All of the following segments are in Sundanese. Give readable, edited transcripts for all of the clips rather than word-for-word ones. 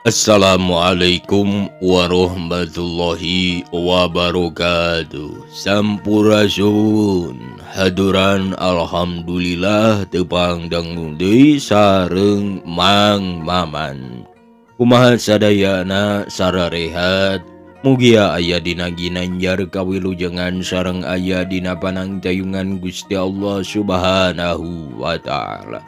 Assalamualaikum warahmatullahi wabarakatuh. Sampurasun haduran, alhamdulillah tepang dangu deui sareng Mang Maman. Kumaha sadayana, sararehat? Mugia aya dina ginanjar kawilujengan sareng aya dina panangtayungan Gusti Allah Subhanahu wa taala.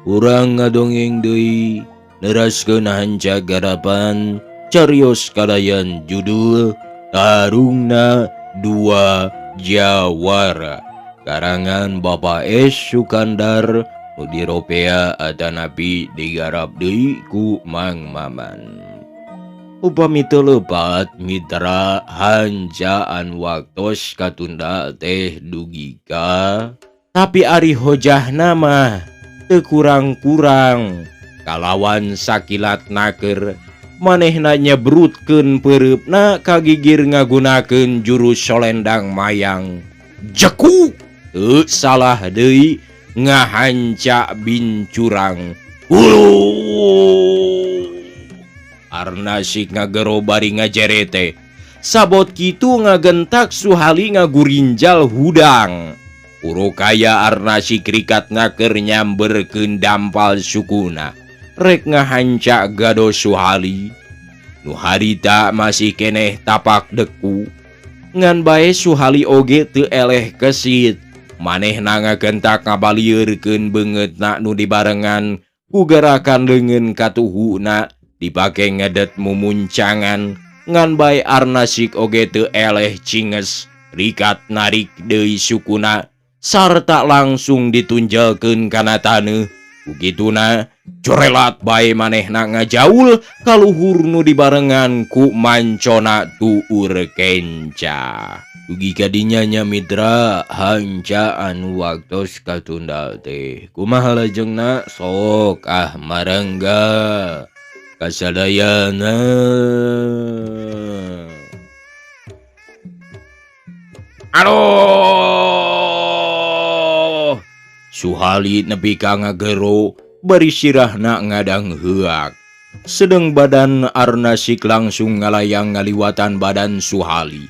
Urang ngadongeng deui, neraskeun hanca garapan carios kalayan judul Tarungna Dua Jawara karangan Bapak S Sukandar, nu diropea atanapi digarap deui ku Mang Maman. Upami teu lepat, mitra, hancaan waktos katunda teh dugi ka, tapi ari hojahna mah teu kurang-kurang. Kalawan sakilat naker manehna nyebrutkeun peureupna kagigir ngagunakeun jurus solendang mayang. Jekuk, teu salah deui ngahanca bincurang. Hulu! Arnasik ngagero bari ngajerete. Sabot kitu ngagentak Suhali ngagurinjal hudang. Urukaya Arnasik rikat naker nyamberkeun dampal sukuna. Rek ngahanca gado Suhali. Nu harita masih keneh tapak deku. Ngan bae Suhali oge teu eleh kesit. Manehna ngagentak ngabalieurkeun beungeutna nu dibarengan ku gerakan leungeun katuhuna dipake ngedet mumuncangan. Ngan bae Arnasik oge teu eleh cinges, rikat narik deui sukuna sarta langsung ditunjalkeun kana taneuh. Kugituna corelat bae manehna ngajaul kaluhur nu dibarengan ku mancona tuur kenca. Dugi kadinya nya, mitra, hancaan waktos katunda teh. Kumaha lajengna? Sok ah, marangga kasadayana. Aduh! Suhali nepi ka ngagero bari sirahna ngadang heuak. Sedeng badan Arnasik langsung ngalayang ngaliwatan badan Suhali.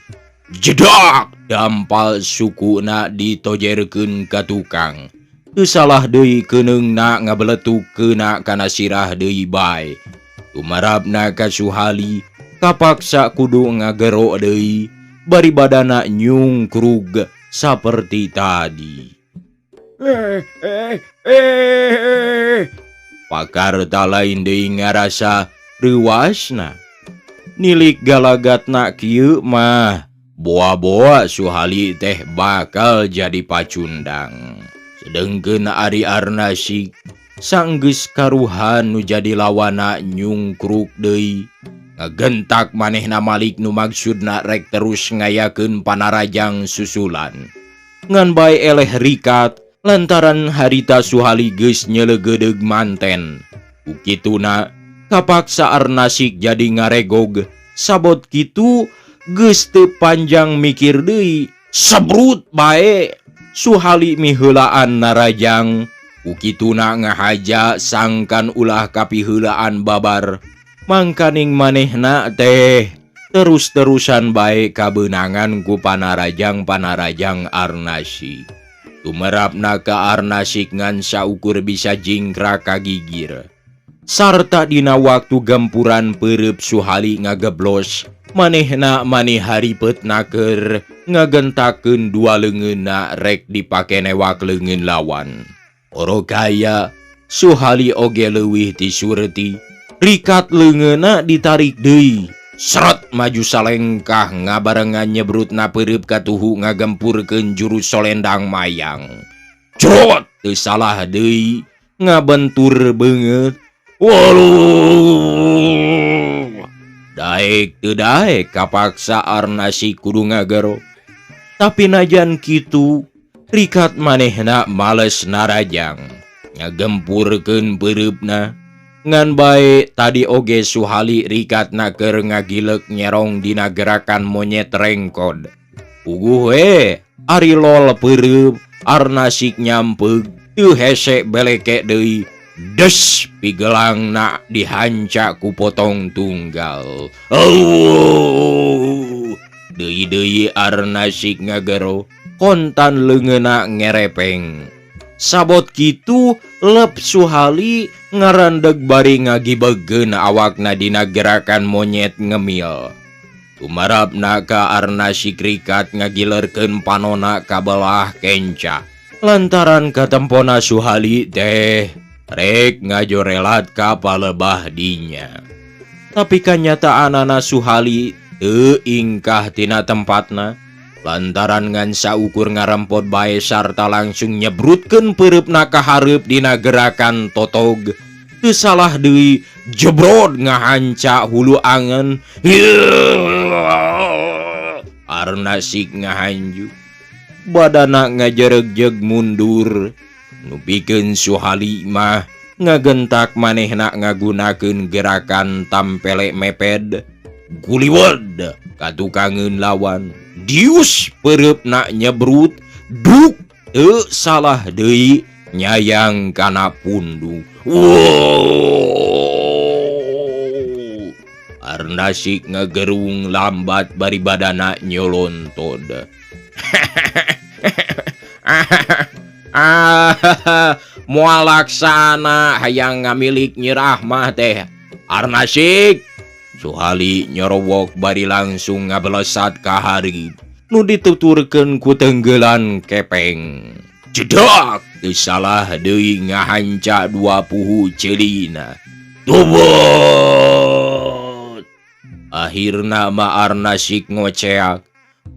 Jedak! Dampal sukuna ditojerkeun ka tukang. Teu salah deui keuneungna ngabeletuk keuna kana sirah deui bae. Tumarabna ka Suhali kapaksa kudu ngagero deui bari badana nyungkrug saperti tadi. Pakarta lain deui ngarasa reuasna. Nilik galagatna kieu mah boa-boa Suhali teh bakal jadi pacundang. Sedengkeun ari Arnasik sanggeus karuhan nu jadi lawana nyungkruk deui. Ngagentak manehna malik nu maksudna rek terus ngayakeun panarajang susulan. Ngan bae eleh rikat lantaran harita Suhali geus nyelegedeug manten. Kukituna kapaksa Arnasik jadi ngaregog. Sabot kitu geus teu panjang mikir deui, sebrut bae Suhali miheulaan narajang. Kukituna ngahaja sangkan ulah kapiheulaan babar. Mangkaning manehna teh terus-terusan bae kabeunangan ku panarajang-panarajang Arnasik. Tumerapna ka Arnasik ngan saukur bisa jingkrak kagigir. Sarta dina waktu gempuran peureub Suhali ngageblos, manehna mani haripet naker ngagentakeun dua leungeunna rek dipake newak leungeun lawan. Orokaya Suhali oge leuwih ti surti. Rikat leungeunna ditarik deui. Seret maju salengkah ngabarengan nyebrutna peureub katuhu ngagempurkeun jurus solendang mayang. Crot, teu salah deui ngabentur beungeut. Waluh! Daek teu daek kapaksa Arnasi kudu ngagero. Tapi najan kitu, rikat manehna males narajang. Ngagempurkeun peureupna. Ngan bae tadi oge Suhali rikatna keur ngagilek nyerong dina gerakan monyet rengkod. Puguh we, ari lol peureub, Arnasik nyampeug, teu hese beleke deui. Des pigelangna dihanca ku potong tunggal. Oh! Deui-deui Arnasik ngagero kontan leungeunna ngerepeng. Sabot kitu lep Suhali ngarandeg bari ngagibegeun awakna dina gerakan monyet ngemil. Tumarapna ka Arnasik rikat ngagilerkeun panona ka belah kenca. Lantaran katempona Suhali teh rek ngajorelat ka palebah dinya. Tapi kanyataanana Suhali teu ingkah tina tempatna. Lantaran ngan saukur ngarempot bae sarta langsung nyebrutkeun peureupna ka hareup dina gerakan totog. Teu salah deui jebrod ngahanca hulu angen. Arnasik ngahanju. Badana ngajeregjeg mundur. Nu pikeun Suhali mah ngagentak manehna ngagunakeun gerakan tampele meped. Guliwod katukangeun lawan. Dius peureupna nyebrut duk teu salah deui nyayang kana pundung. Wow! Arnasik ngagerung lambat bari badana nyolontod. Moal laksana hayang ngamilik Nyi Rahmah teh. Arnasik Suhali nyorowok bari langsung ngabelesat ka hareup nu dituturkeun ku tenggelan kepeng. Jedak teu salah deui ngahanca dua puhu ceulina. Tubot! Akhirna ma Arnasik ngoceak.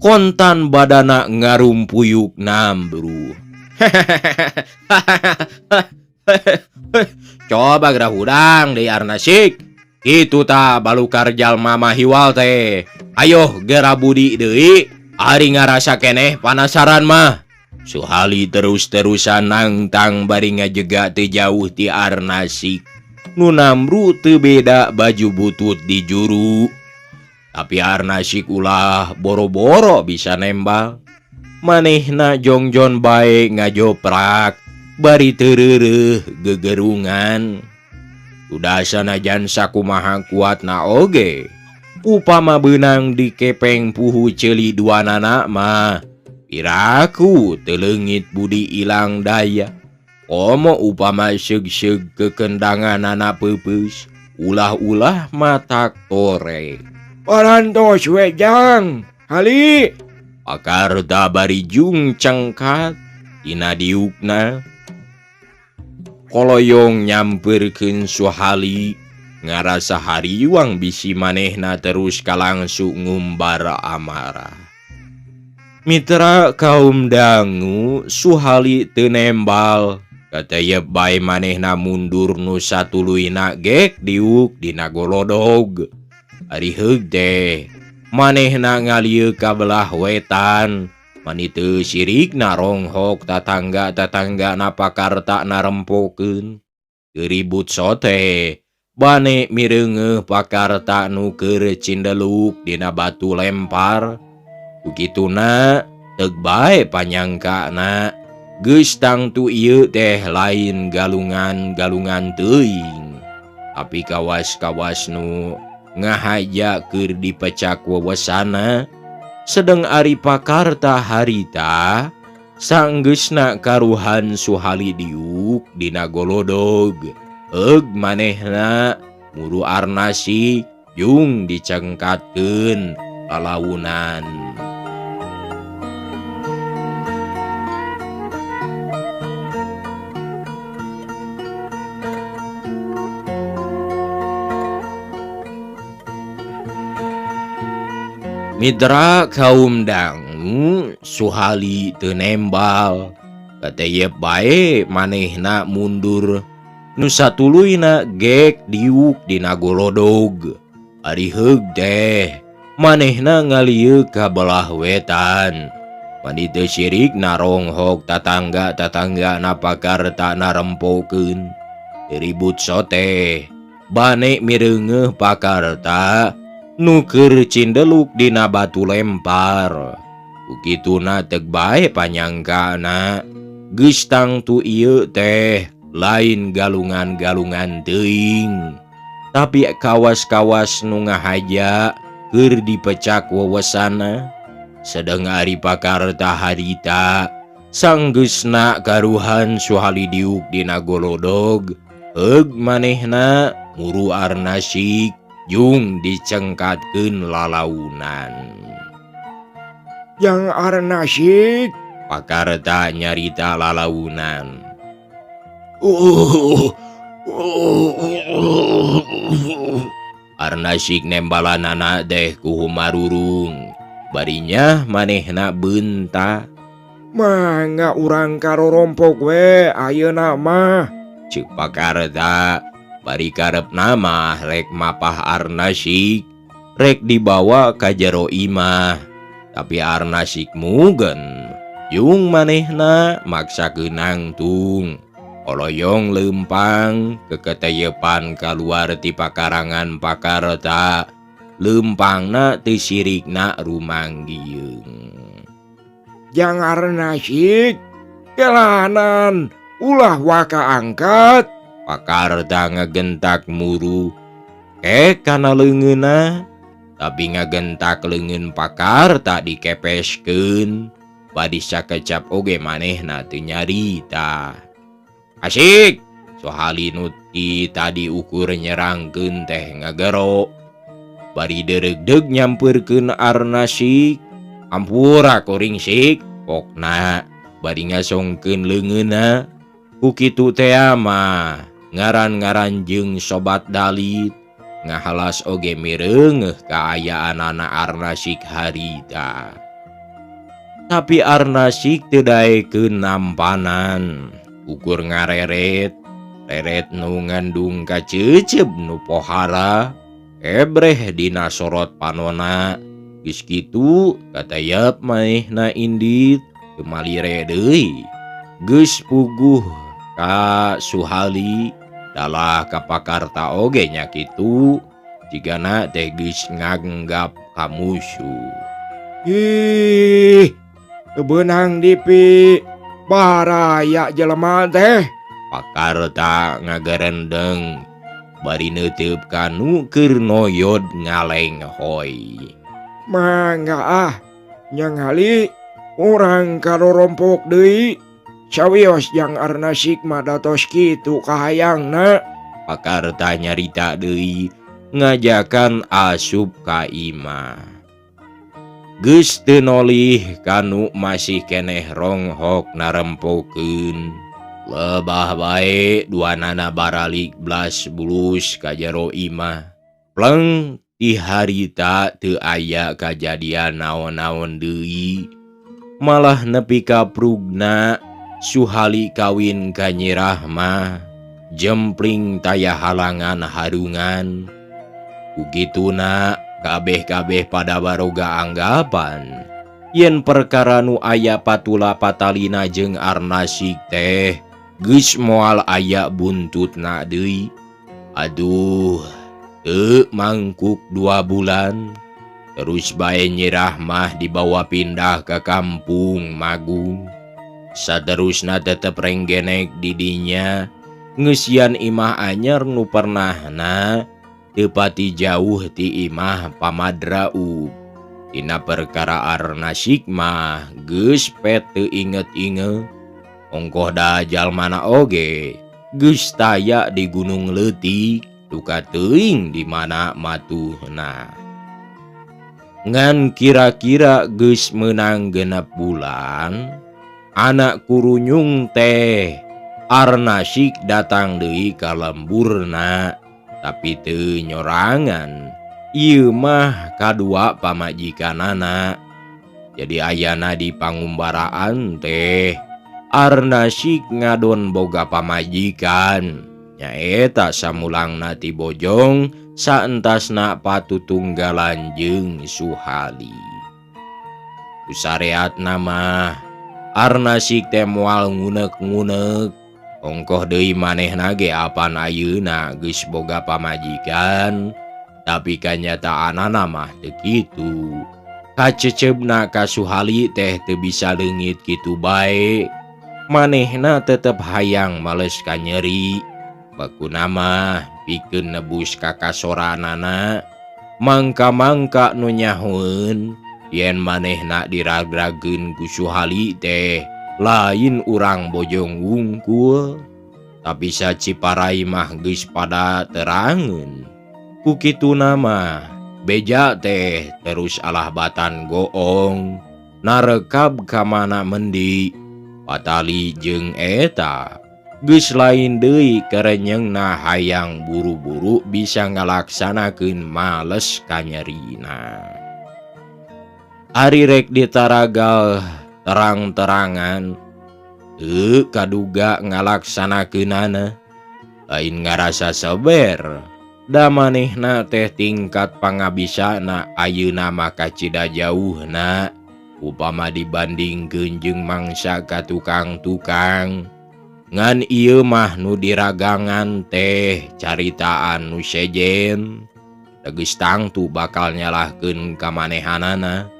Kontan badana ngarumpuyuk nambru. Coba gerah hudang deui Arnasik. Kitu ta balukar jalma mahiwal teh. Ayo gera budi deui. Ari ngarasa keneh panasaran mah. Suhali terus-terusan nangtang bari ngajega teu jauh ti Arnasik. Nu nambru teu beda baju butut di juru. Tapi Arnasik ulah boro-boro bisa nembal. Manehna jongjon bae ngajoprak bari teu gegerungan. Udah sanajan sakumaha kuatna oge. Upama beunang dikepeng puhu ceuli duanana mah piraku teu leungit budi ilang daya. Komo upama seug-seug kekendanganana peupeus, ulah-ulah matak tore. Parantos we jang, hali. Pakarta bari jung cengkat dina diukna. Koloyong nyamperkeun Suhali ngarasa hariwang bisi manehna terus kalangsu ngumbar amarah. Mitra kaum dangu Suhali teu nembal. Katayep bae manehna mundur nu satuluyna gek diuk dina golodog. Ari heug teh manehna ngalieu ka belah wetan. Mani teu sirikna ronghok tatangga-tatangga na pakarta narempokeun. Teu ribut sote bane mireungeuh pakarta nu keur cindeluk dina batu lempar. Kukituna teug bae panyangkana geus tangtu ieu teh lain galungan-galungan teuing. Tapi kawas-kawas nu ngahaja keur dipecak wewesana. Sedeng ari pakarta harita sanggeusna karuhan Suhali diuk dina golodog. Eug manehna muru Arnasik jung dicengkatkeun lalaunan. Mitra kaum dangu Suhali teu nembal. Kateyep bae manehna mundur. Nu satuluyna gek diuk dina golodog. Ari heug teh manehna ngalieu ka belah wetan. Mani teu sirikna ronghok tatangga-tatangga na pakarta narempokeun. Ribut sote bane mireungeuh pakarta nu keur cindeluk dina batu lempar. Kukituna teug bae panyangkana geus tangtu ieu teh Lain galungan-galungan teuing, tapi kawas-kawas nu ngahaja keur dipecak wewesana. Sedeng ari pakarta harita sanggeusna karuhan Suhali diuk dina golodog, heug manehna muru Arnasik jung dicengkatkeun lalaunan. Yang Arnasik, pakarta nyarita lalaunan. Arnasik nembalanana deh ku humarurung, barinya manehna beunta. Mangga urang karorompok we ayeuna mah, ceuk pakarta. Bari karepna mah rek mapah Arnasik, rek dibawa ka jero imah, tapi Arnasik mugen jung manehna maksa nangtung. Oloyong lempang keketeyepan kaluar ti pakarangan pakarta, lempangna teu sirikna rumanggieung. Jang Arnasik, kelanan ulah waka angkat. Pakarta ngagentak muru ke kana leungeunna, tapi ngagentak leungeun pakarta dikepeskeun. Bari sakecap oge manehna teu nyarita. Asik, Sohali nuti tadi ukur nyerangkeun teh ngagero. Bari dereugdeug nyampeurkeun Arnasik, ampura kuring sik, pokna bari ngasongkeun leungeunna. Ku kitu teh mah ngaran-ngaran jeung sobat dalit ngahalas oge mireungeuh kaayaanana Arnasik harita. Tapi Arnasik teu daekeun nampanan. Ukur ngareret, reret nu ngandung kacecep nu pohara, ebreh dina sorot panona. Geus kitu katayap manehna indit kemalire deui. Geus puguh ka Suhali dalah ka pakarta oge nya kitu, jigana teh geus nganggap ka musuh. Ih, beunang dipi baraya jelema teh. Pakarta ngagerendeng bari neuteup kanu keur noyod ngalenghoy. Mangga ah, nyangali urang karorompok deui. Sawios jang Arnasik mah datos kitu kahayangna. Pakarta nyarita deui ngajakan asup ka imah. Geus teu nolih kanu masih keneh ronghok narempokeun. Lebah bae duanana baralik blas bulus ka jero imah. Pleng ti harita teu aya kajadian naon-naon deui. Malah nepi ka prugna Suhali kawin ka Nyi Rahmah, jempling taya halangan harungan. Ku kituna kabeh-kabeh pada baroga anggapan yen perkara nu aya patula patalina jeung Arnasik teh geus moal aya buntutna deui. Aduh, teu mangkuk 2 bulan terus bae Nyi Rahmah dibawa pindah ke kampung Magung. Saterusna tetep renggenek di dinya, ngeusian imah anyar nu pernahna teu pati jauh ti imah Pamadraub. Dina perkara Arnasik mah geus pet teu inget-inget. Ongkoh da jalmana oge geus taya di Gunung Leutik, duka teuing di mana matuhna. Ngan kira-kira geus meunang 6 bulan, anak kurunyung teh Arnasik datang deui ka lemburna, tapi teu nyorangan. Ieu mah kadua pamajikanana. Jadi ayana di pangumbaraan teh Arnasik ngadon boga pamajikan. Nyaeta samulangna ti Bojong saentasna patutunggalan jeung Suhali. Ku sareatna mah Arnasik teh moal ngunek-ngunek. Ongkoh deui manehna ge apan ayeuna geus boga pamajikan, tapi kanyataanana mah teu kitu. Kaceceubna ka Suhali teh teu bisa leungit kitu bae. Manehna tetep hayang males kanyeri. Bakuna mah pikeun nebus ka kasoranana. Mangka-mangka nu nyahoeun yen manehna diragrageun ku Suhali teh lain urang Bojong wungkul. Tapi saciparai mah geus pada terangeun. Ku kituna mah beja teh terus alah batan goong narekab ka mana mendi. Patali jeung eta geus lain deui kerenyengna hayang buru-buru bisa ngalaksanakeun males kanyerina. Ari rek ditaragal terang-terangan teu kaduga ngalaksanakeunana. Lain ngarasa seber da manehna teh tingkat pangabisana ayeuna mah kacida jauhna upama dibandingkeun jeung mangsa ka tukang-tukang. Ngan ieu mah nu diragangan teh caritaan nu sejen. Geus tangtu bakal nyalahkeun ka manehanana.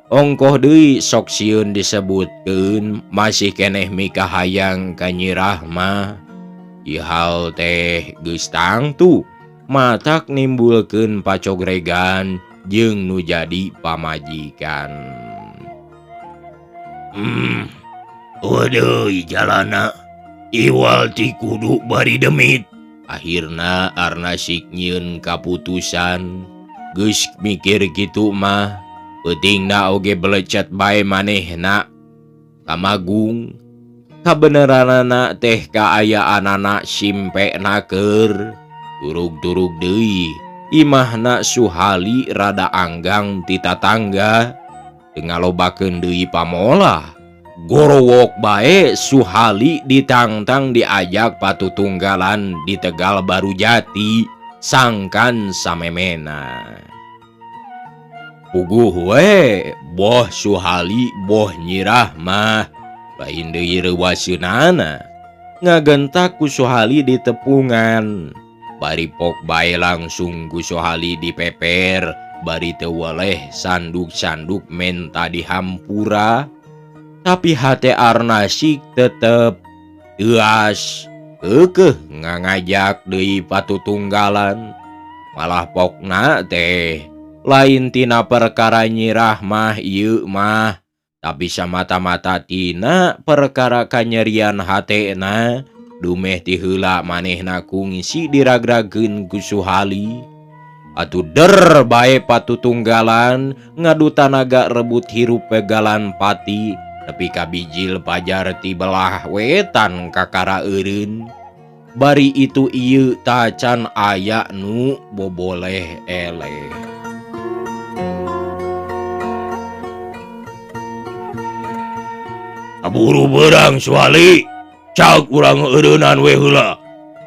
Ongkoh deui sok sieun disebutkeun masih keneh mikahayang ka Nyi Rahmah. Ieu hal teh geus tangtu matak nimbulkeun pacogregan jeung nu jadi pamajikan. Waduh jalana iwal ti kudu bari demit. Akhirna Arnasik nyieun kaputusan. Geus mikir kitu mah peutingna oge belecet bae manehna kamagung. Kabeneranana teh kaayaanana simpena keur turug-turug deui. Imahna Suhali rada anggang ti tatangga teu ngalobakeun deui pamolah. Gorowok bae Suhali ditangtang diajak patutunggalan di Tegal Baru Jati sangkan samemena. Puguh we boh Suhali boh Nyi Rahmah lain deui reuwaseunana. Ngagentak ku Suhali di tepungan. Bari pok bae langsung ku Suhali dipeper bari teu weleh sanduk-sanduk menta dihampura. Tapi hate Arnasik tetep teuas keukeuh ngangajak deui patutunggalan. Malah pokna teh lain tina perkara Nyi Rahmah ieu mah, tapi samata-mata tina perkara kanyerian hatena. Dumeh ti heula manehna kungsi diragrageun ku Suhali. Atuh der bae patutunggalan ngadu tanaga rebut hirup pegalan pati. Nepi ka bijil pajar ti belah wetan kakara eureun. Bari itu ieu tacan aya nu boboleh eleh. Kaburu beurang Suhali, cak urang eureunnan we heula.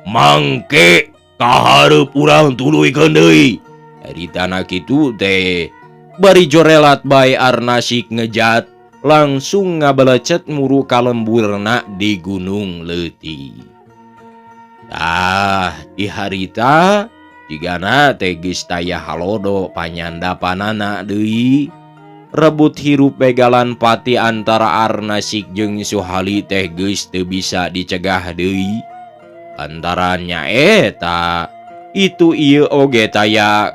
Mangke kahareup urang tuluykeun deui. Dari tanah kitu teh bari jorelat bae Arnasik ngejat langsung ngabelecet muru kalemburna di Gunung Leutik. Tah di harita jigana teh geus taya halodo panyandapanana deui. Rebut hirup begalan pati antara Arnasik jeung Suhali teh geus teu bisa dicegah deui. Antaranya eta itu ieu oge taya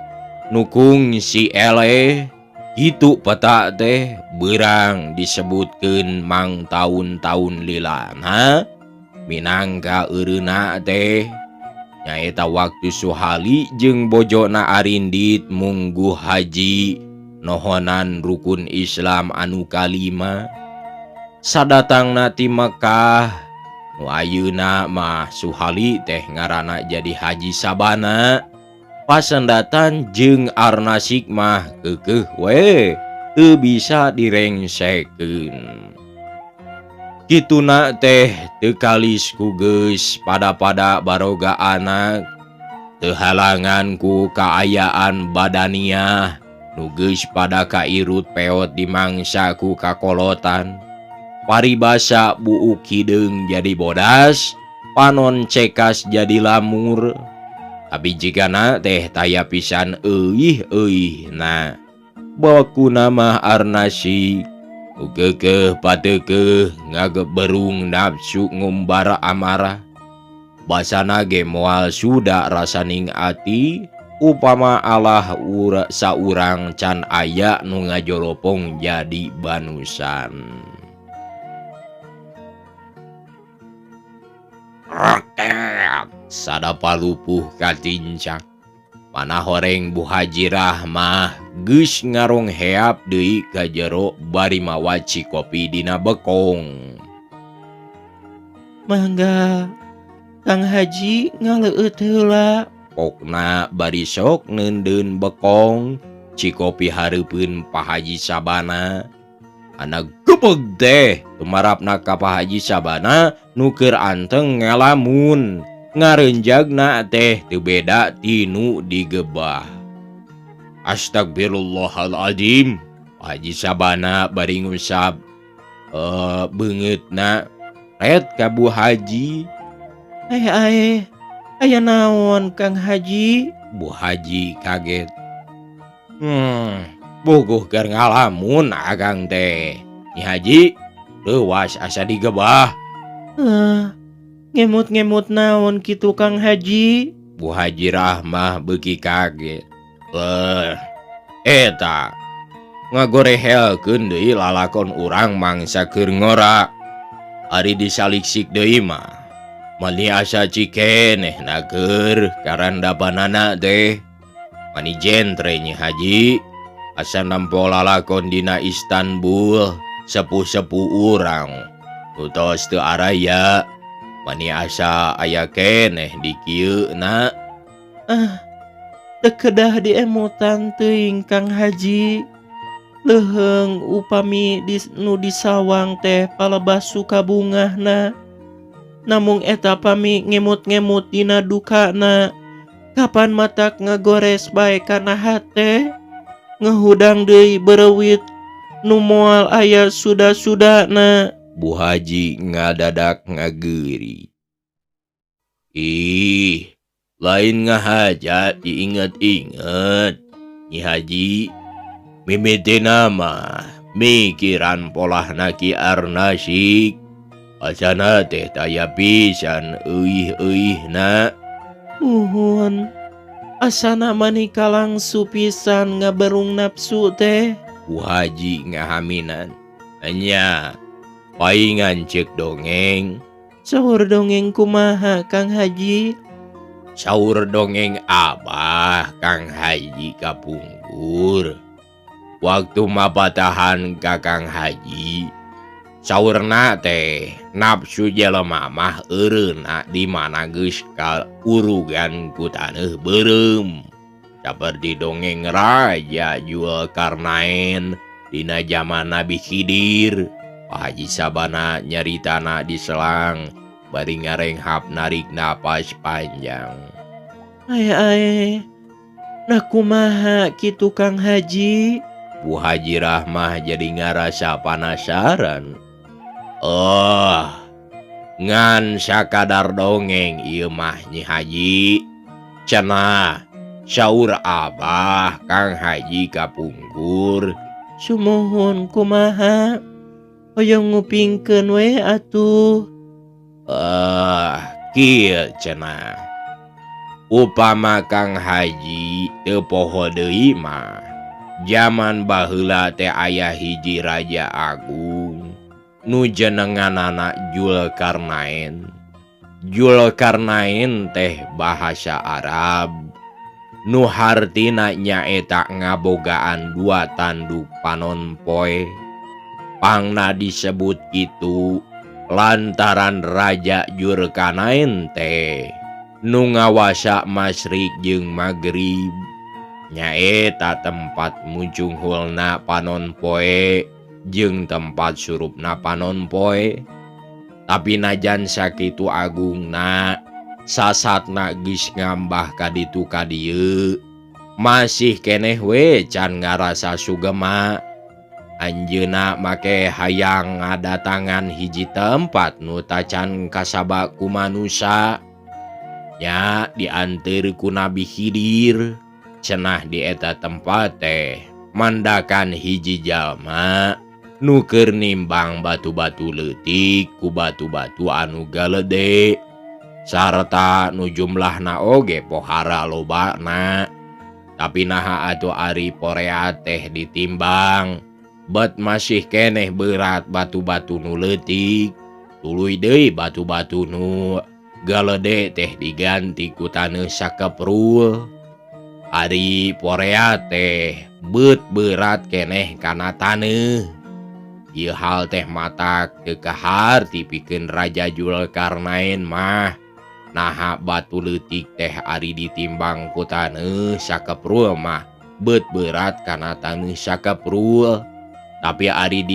nukung si eleh. Itu peta teh berang disebutkeun mang taun-taun lilana minangka eureuna teh nyaeta waktu Suhali jeung bojona Arindit mungguh haji nohonan rukun Islam anu kalima. Sadatangna ti Mekah nu ayeuna mah Suhali teh ngaranna jadi Haji Sabana. Pasendatan jeung Arnasik mah keukeuh we teu bisa direngsekeun. Kituna teh teu kalis ku geus pada-pada baroga anak, teu halangan ku kaayaan badaniah nu geus pada kairut peot dimangsa ku kakolotan. Paribasa buuk hideung jadi bodas, panon cekas jadi lamur. Tapi jigana teh taya pisan euih-euih na. Bakuna mah Arnasik Nu keukeuh pateukeuh ngageberung nafsu ngumbara amarah. Basana ge moal suda rasaning ati upama Allah ura saurang can aya nu ngajoropong jadi banusan. Roket sadapa lupuh katincak. Mana horeng Bu Haji Rahmah geus ngarong heap deui ka jero bari mawa cikopi dina bekong. Mangga Kang Haji ngaleueut heula. Pokna bari sok neundeun bekong cikopi hareupeun Pak Haji Sabana. Anak gebeg teh tumarapna ka Pak Haji Sabana nu keur anteng ngalamun. Ngarenjagna teh teu beda tinu digebah. Astagfirullahaladzim. Pak Haji Sabana bari ngusap beungeutna ret ka Bu Haji. Ae ae, aya naon Kang Haji? Bu Haji kaget. Bogoh keur ngalamun akang teh. Nyi Haji leuwas asa digebah. Ngemut-ngemut naon kitu Kang Haji? Bu Haji Rahmah beuki kaget. Eta ngagorehelkeun deui lalakon urang mangsa keur ngora. Ari disaliksik deui mah mani asa cikeneh na keur karandapanana teh. Mani jentre Nyi Haji asa nempo lalakon dina Istanbul sepuh-sepuh urang utos teu araya. Mani asa aya keneh di kieu na. Teu kedah diemutan teuing Kang Haji. Leuheung upami nu disawang teh palebah suka bungahna. Namung eta pami ngemut-ngemut dina dukana. Kapan matak ngagores bae kana hate? Ngehudang deui berewit nu moal aya suda-sudana. Bu Haji ngadadak ngageuri. Ih, lain ngahaja diinget-inget. Nyi Haji mimitina mah mikiran polahna Ki Arnasik. Asana teh taya pisan euih-euihna. Muhun, asana manika langsu pisan ngaberung nafsu teh. Bu Haji ngahaminan. Nya, paingan ceuk dongeng. Sahur dongeng kumaha Kang Haji? Sahur dongeng Abah Kang Haji kapungkur. Waktu mapatahan ka Kang Haji, saurna teh nafsu jelema mah eureunna di mana geus kaurugan ku taneuh beureum. Saperti dongeng Raja Zulkarnain dina zaman Nabi Khidir. Pak Haji Sabana nyaritana di selang bari ngarenghap narik napas panjang. Ae ae, nah kumaha kitu Kang Haji? Bu Haji Rahmah jadi ngarasa panasaran. Oh, ngan sakadar dongeng ieu mah Nyi Haji. Cenah saur Abah Kang Haji kapungkur. Sumuhun kumaha? Hoyong ngupingkeun we atuh. Kieu cenah. Upama Kang Haji teu poho deui mah, jaman baheula teh aya hiji raja agung nu jenenganana Zulkarnain. Zulkarnain teh bahasa Arab nu hartina nyaeta ngabogaan dua tanduk panon poe. Pangna disebut kitu lantaran Raja Zulkarnain teh nu ngawasa masyrik jeung magrib. Nyaeta tempat muncunghulna panon poe jeung tempat surupna panon poe. Tapi najan sakitu agungna, sasatna geus ngambah ka ditu ka dieu, masih keneh we can ngarasa sugema. Anjeunna make hayang ngadatangan hiji tempat nu tacan kasaba ku manusa. Nya dianteur ku Nabi Khidir. Cenah di eta tempat teh mandakan hiji jalma Nu keur nimbang batu-batu leutik ku batu-batu anu galede sarta nu jumlahna oge pohara lobana. Tapi naha atuh ari porea teh ditimbang bet masih keneh berat batu-batu nu leutik. Tuluy deui batu-batu nu galede teh diganti ku taneuh sakeprul. Ari porea teh bet berat keneh kana taneuh. Ieu hal teh matak teu kaharti pikeun Raja Zulkarnain mah. Naha batu leutik teh ari ditimbang ku taneuh sakeprul mah bet berat kana taneuh sakeprul. Tapi ari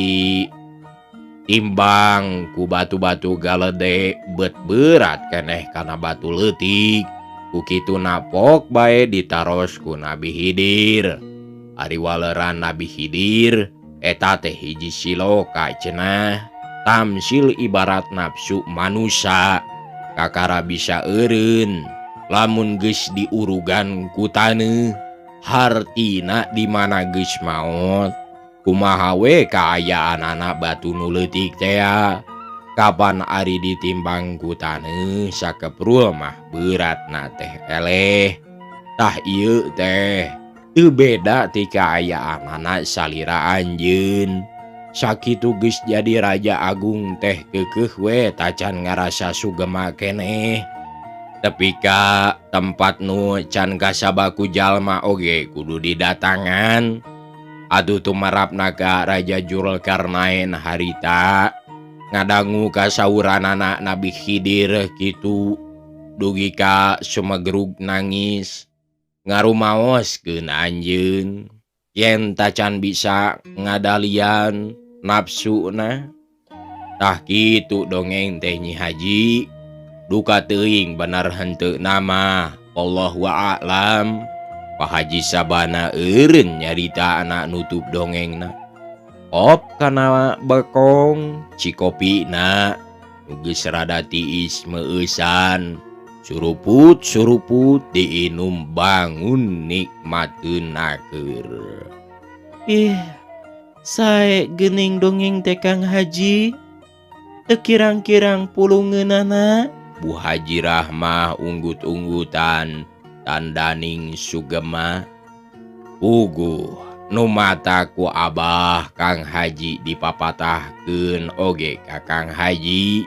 ditimbang ku batu-batu galede bet berat keneh kana batu leutik. Ku kitu napok bae ditaros ku Nabi Khidir. Ari waleran Nabi Khidir eta teh hiji siloka cenah tamsil ibarat nafsu manusa kakara bisa eureun lamun geus diurugan ku taneuh hartina di mana geus maot kumaha we kaayaanana batu nu leutik tea kapan ari ditimbang ku taneuh sakeprul mah beratna teh eleh. Tah ieu teh teu beda ti kaayaanana salira anjeun. Sakitu geus jadi raja agung teh keukeuh we tacan ngarasa sugema keneh. Tepi ka tempat nu can kasabaku jalma oge kudu didatangan. Aduh tumarapna ka Raja Zulkarnain harita ngadangu kasauranana Nabi Khidir kitu dugi ka sumegrug nangis ngarumaoskeun anjeun yen tacan bisa ngadalian nafsuna. Tah kitu dongeng teh Nyi Haji duka teuing bener henteu nama Allahu a'lam. Pak Haji Sabana eureun nyarita anak nutup dongengna. Op kana bekong cikopina nu geus rada tiis meueusan suruput-suruput diinum bangun nikmateun keur. Ih, sae geuning dongeng teh Kang Haji. Teu kirang-kirang pulungeunana. Bu Haji Rahmah unggut-unggutan tandaning sugema. Puguh nu mata ku Abah Kang Haji dipapatahkeun oge ka Kang Haji.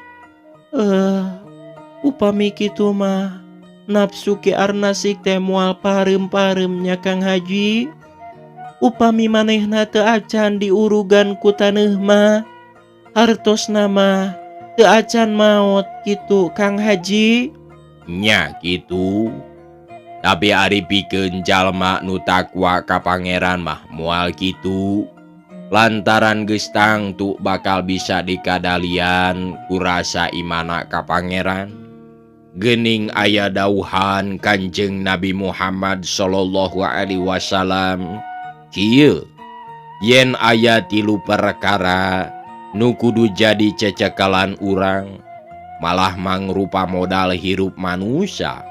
Upami kitu mah nafsu Ki Arnasik teh moal pareum-pareum nya Kang Haji. Upami manehna teu acan diurugan ku taneuh mah hartosna mah teu acan maot kitu Kang Haji. Nya kitu. Tapi ari pikeun jalma nu takwa ka pangeran mah moal kitu. Lantaran geus tangtu bakal bisa dikadalian ku rasa imana ka pangeran. Geuning aya dauhan Kanjeng Nabi Muhammad sallallahu alaihi wasallam kieu, yen aya tilu perkara nu kudu jadi cecekalan urang malah mangrupa modal hirup manusia.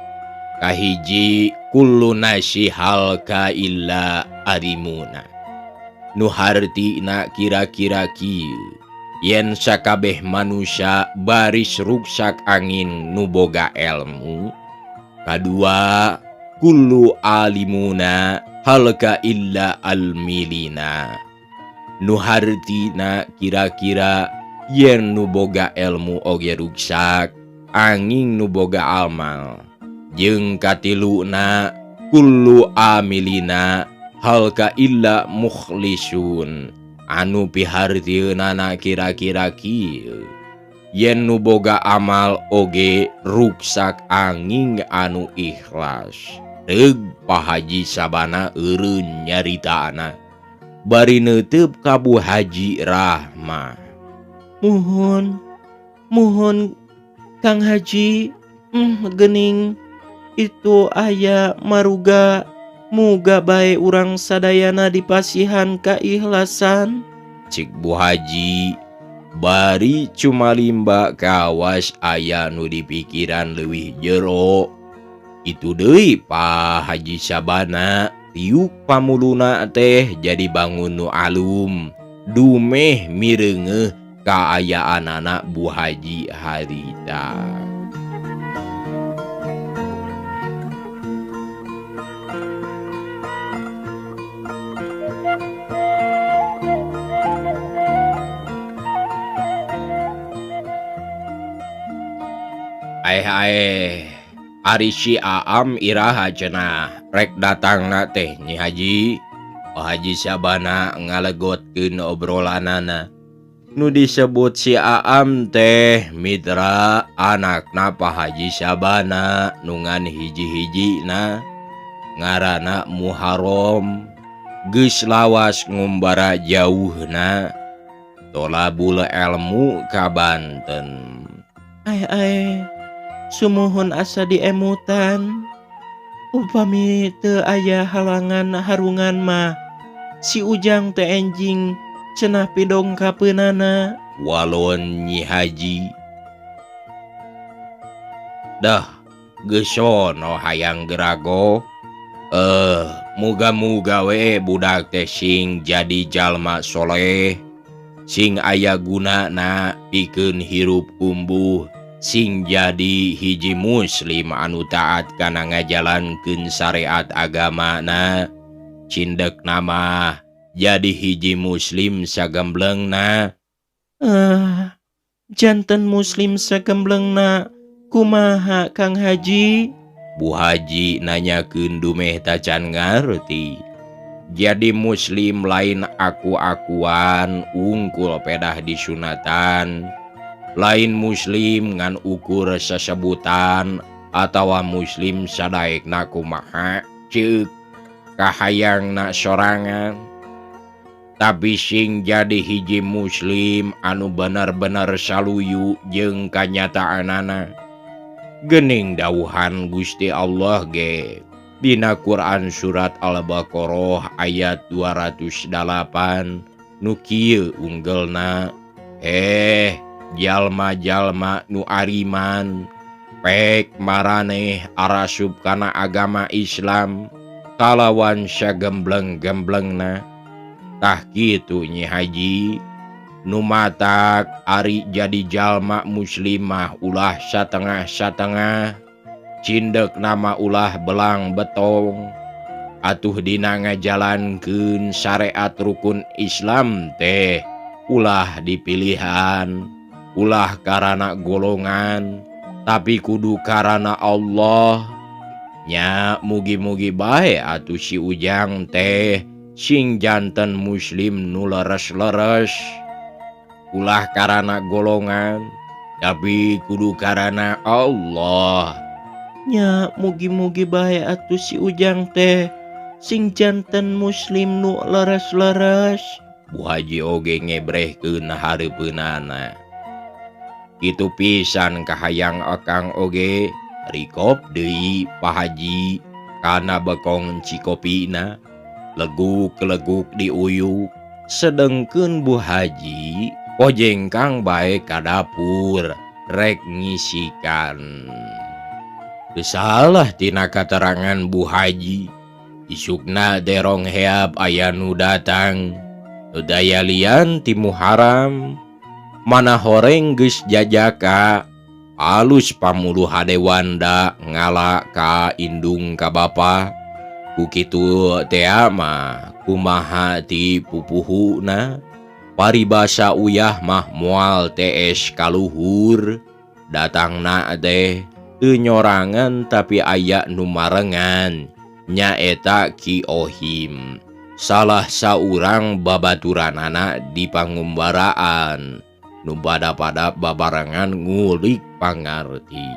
Kahiji kullu nasi halka illa arimuna. Nu hartina kira-kira kieu, yen sakabeh manusia baris ruksak angin nu boga elmu. Kadua kullu alimuna halka illa almilina. Nu hartina kira-kira yen nu boga elmu oge ruksak angin nu boga amal. Jeung katiluna kullu amilina halka illa mukhlisun. Anu pihartieunana kira-kira kieu, yen nu boga amal oge ruksak angin anu ikhlas. Reug Pak Haji Sabana eureun nyaritana bari neuteup ka Bu Haji Rahmah. Muhun, muhun Kang Haji, geuning itu aya maruga muga bae urang sadayana dipasihan kaikhlasan. Cik Bu Haji bari cumalimba kawas aya nu dipikiran leuwih jero. Itu deui Pak Haji Sabana riuk pamuluna teh jadi bangun nu alum Dumeh mireungeuh kaayaanana Bu Haji harita. Aeh ari si Aam iraha cenah rek datangna teh Nyi Haji. Oh Haji Sabana ngalegotkeun obrolanana. Nu disebut si Aam teh mitra anakna Pak Haji Sabana nu ngan hiji-hijina ngaranna Muharram geus lawas ngumbara jauhna tolabul elmu ka Banten. Aeh sumuhun asa diemutan upami teu aya halangan harungan mah si Ujang teh enjing cenah pidongkapeunana. Walon Nyi Haji dah geus sono hayang gerago. Muga-muga we budak teh sing jadi jalma soleh, sing aya gunana pikeun hirup kumbuh, sing jadi hiji muslim anu taat kana ngajalankeun syariat agamana. Cindek nama jadi hiji muslim sagemblengna. Janten muslim sagemblengna kumaha Kang Haji? Bu Haji nanyakeun dumeh tacan ngarti. Jadi muslim lain aku-akuan ungkul pedah disunatan, lain muslim ngan ukur sesebutan atawa muslim sadaekna kumaha ceuk kahayangna sorangan, tapi sing jadi hiji muslim anu bener-bener saluyu jeung kanyataanana. Gening dawuhan Gusti Allah ge dina Quran surat Al-Baqarah ayat 208 nu kieu unggelna, jalma-jalma nu ariman pek maraneh arasup kana agama Islam kalawan sagembleng-gemblengna. Tah kitu Nyi Haji nu matak ari jadi jalma muslimah ulah satengah-satengah, cindek nama ulah belang betong. Atuh dina ngajalankeun syariat rukun Islam teh ulah dipilihan, ulah karana golongan, tapi kudu karana Allah. Nya mugi-mugi bae atuh si Ujang teh sing janten muslim nu leres-leres, ulah karana golongan, tapi kudu karana Allah. Nya mugi-mugi bae atuh si Ujang teh sing janten muslim nu leres-leres. Bu Haji oge ngebrehkeun hareupeunana. Kitu pisan kahayang akang oge rikop deui Pak Haji kana bekong cikopina, leguk-leguk diuyuk. Sedengkeun Bu Haji kojengkang bae ka dapur rek ngisikan. Teu salah tina katerangan Bu Haji. Isukna derong heap aya nu datang. Teu daya lian ti Muharram. Mana horeng geus jajaka alus pamuluh hade wanda ngala ka indung ka bapa. Ku kitu tea mah kumaha ti pupuhuna. Paribasa uyah mah moal tees kaluhur. Datangna teh teu nyorangan tapi aya nu marengan, nyaeta Ki Ohim, salah saurang babaturanana di pangumbaraan nu pada-pada babarengan ngulik pangarti.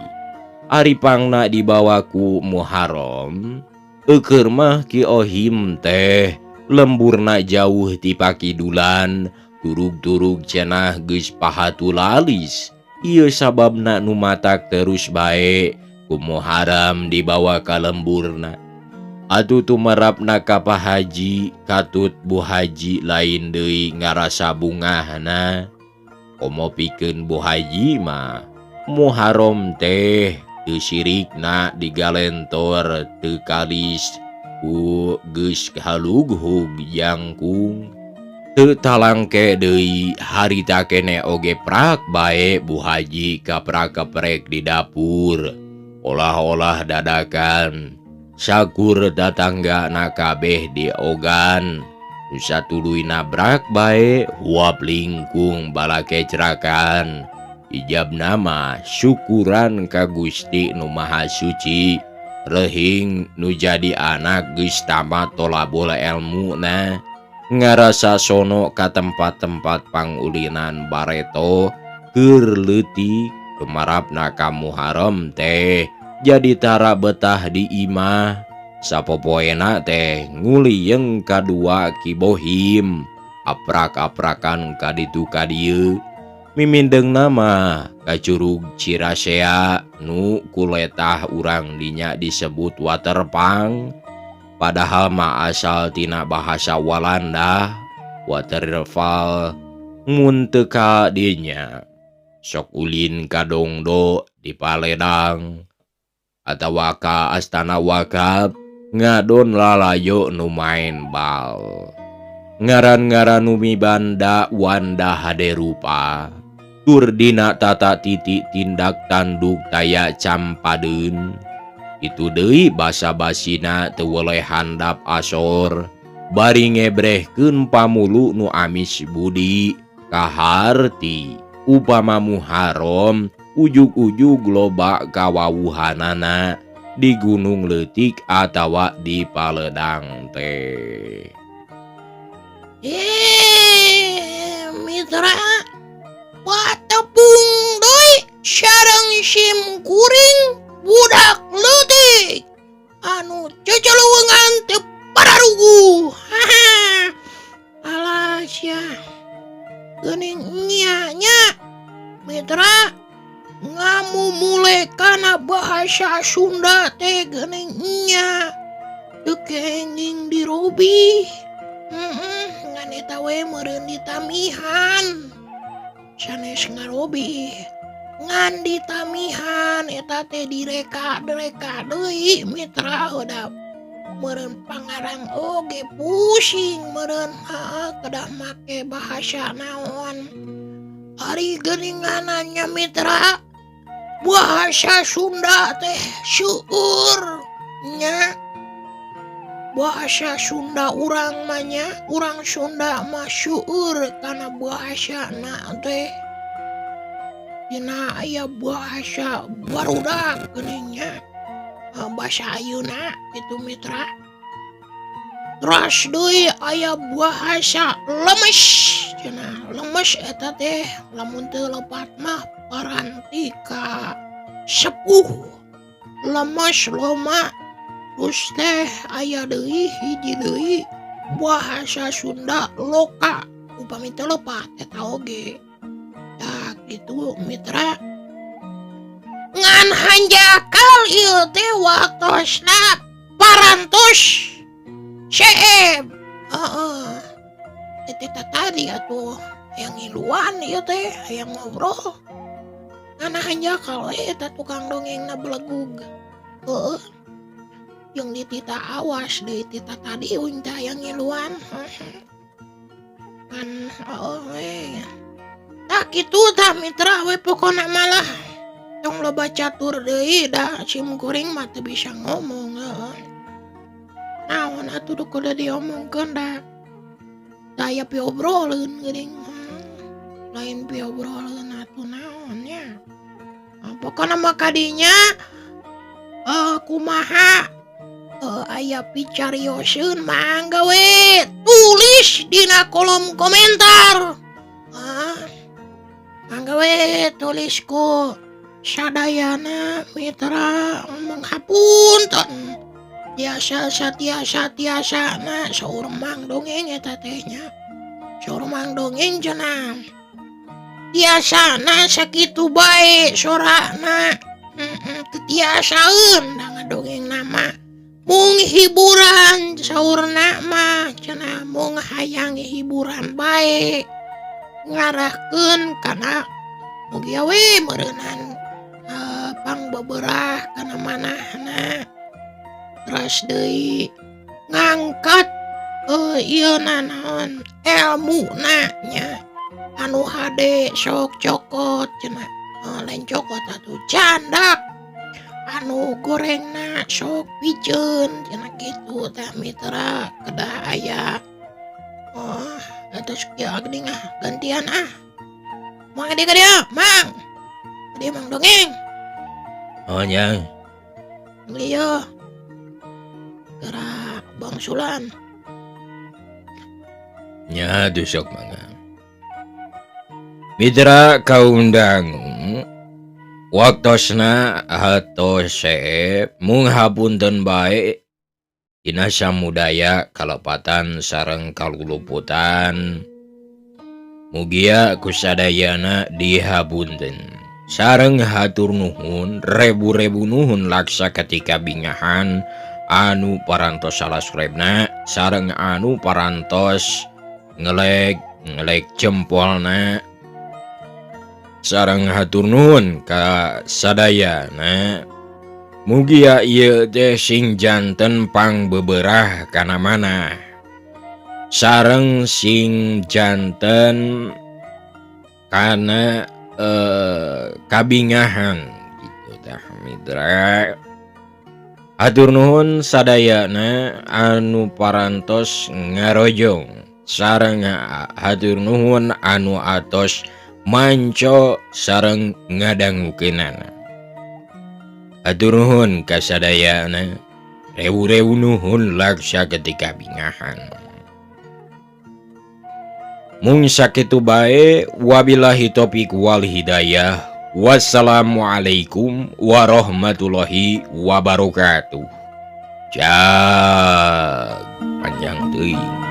Ari pangna dibawa ku Muharram, eukeur mah Ki Ohim teh lemburna jauh ti pakidulan, turug-turug cenah geus pahatu lalis. Ieu sababna nu matak terus bae ku Muharram dibawa ka lemburna. Atuh tumerapna ka Pak Haji, katut Bu Haji lain deui ngarasa bungahna. Komo pikeun Bu Haji mah Muharram teh teu sirikna digalentor teu kalis ku geus halughug jangkung. Teu talangke deui harita kene oge prak bae Bu Haji kaprak-keprek di dapur. Olah-olah dadakan. Sakur tatangga na kabeh diogan. Nu satuluy nabrak bae huap lingkung balakecrakan. Ijab nama syukuran ka Gusti Nu Maha Suci. Rehing nu jadi anak geus tamat tolabul elmuna. Ngarasa sono ka tempat-tempat pangulinan bareto keur leutik kemarapna ka Muharram teh jadi tara betah di imah. Sapopoena teh ngulieung kadua Ki Bohim aprak-aprakan ka ditu ka dieu. Mimindengna mah ka Curug Cirasea nu kuletah urang dinya disebut Waterpang. Padahal mah asal tina bahasa Walanda waterfall mun teu ka dinya sok ulin ka Dongdo di Paledang atawa ka Astana Wakaf ngadon lalajo nu main bal. Ngaran-ngaran nu mibanda wanda hade rupa tur dina tata titik tindak tanduk taya campadeun. Itu deui basa-basina teu weleh handap asor bari ngebrehkeun pamulu nu amis budi kaharti upama Muharram ujug-ujug loba kawawuhanana di Gunung Leutik atawa di Paledang teh. Mitra patepung deui sareng sim kuring budak leutik anu cecelewengan teu pararuguh. Alah sia geuning nya nya mitra ngamumule kana bahasa Sunda teh geuning nya teu kenging dirobih. Ngan eta we meureun ditamihan sanes ngarobih. Ngan ditamihan eta teh direka-reka deui mitra udah meureun pangarang oge pusing meureun kedah make bahasa naon. Ari geuninganna mitra bahasa Sunda teh seueur nya. Bahasa Sunda urang mah nya, urang Sunda mah seueur kana bahasana teh. Dina aya bahasa barudak geuning nya, bahasa ayeuna kitu mitra. Teras deui aya bahasa lemes cenah, lemes eta teh lamun teu lepat mah parantika sepuh. Lemes loma terus teh aya deui hiji deui bahasa Sunda loka upami teu lepat eta oge. Tah kitu mitra. Ngan hanjakal ieu teh waktosna parantos seeb. Heeh. Eta tadi atuh hayang ngiluan ieu teh hayang ngobrol. Ngan hanjakal we eta tukang dongengna belegug. Heeh. Jeung ditita awas deui tita tadi uing teh hayang ngiluan. Ngan heueuh we. Tah kitu tah mitra we pokona malah tong loba catur deui da sim kuring mah teu bisa ngomong heueuh. Naon atuh nu kudu diomongkeun da aya piobroleun geuning. Lain piobroleun atuh naon nya. Pokona mah kadinya kumaha aya picarioseun mangga we tulis dina kolom komentar. Mangga we tulis ku sadayana mitra menghapunten. Tiasa satiasa tiasana saur mang dongeng eta teh nya. Saur mang dongeng cenah. Tiasana sakitu bae sorana. Teu tiasaeun da ngadongeng mah. Mung hiburan saurna mah cenah mung hayang hiburan bae. Ngarahkeun kana mugia we meureunan pangbeberah kana manahna. Teras deui ngangkat Ieu na naon elmuna nya anu hade sok cokot cenah, lain cokot atuh candak anu gorengna sok piceun cenah kitu tah mitra kedah aya. Oh, atos kieu geuning ah, gantian ah. Mang di ka dieu, Mang. Ka dieu Mang dongeng. Oh nya. Ieu geura bangsulan. Nya atuh sok mangga. Mitra kaum dangu, waktosna hatos seep, mung hapunten bae dina samudaya kalepatan sareng kaluluputan. Mugia kusadayana dihapunten. Sareng hatur nuhun rebu-rebu nuhun laksa ketika bingahan anu parantos salasrebna sareng anu parantos ngelek ngelek jempolna sareng hatur nuhun ka sadayana. Mugia ieu teh sing janten pangbeberah kana manah sareng sing janten kana kabingahan gitu tah mitra. Hatur nuhun sadayana anu parantos ngarojong sareng hatur nuhun anu atos manco sareng ngadangukeunana. Hatur nuhun ka sadayana, rewu-rewu nuhun laksa ketika bingahan. Mung sakitu bae, wabillahi taufiq wal hidayah. Wassalamualaikum warahmatullahi wabarakatuh. Jag panjang teuing.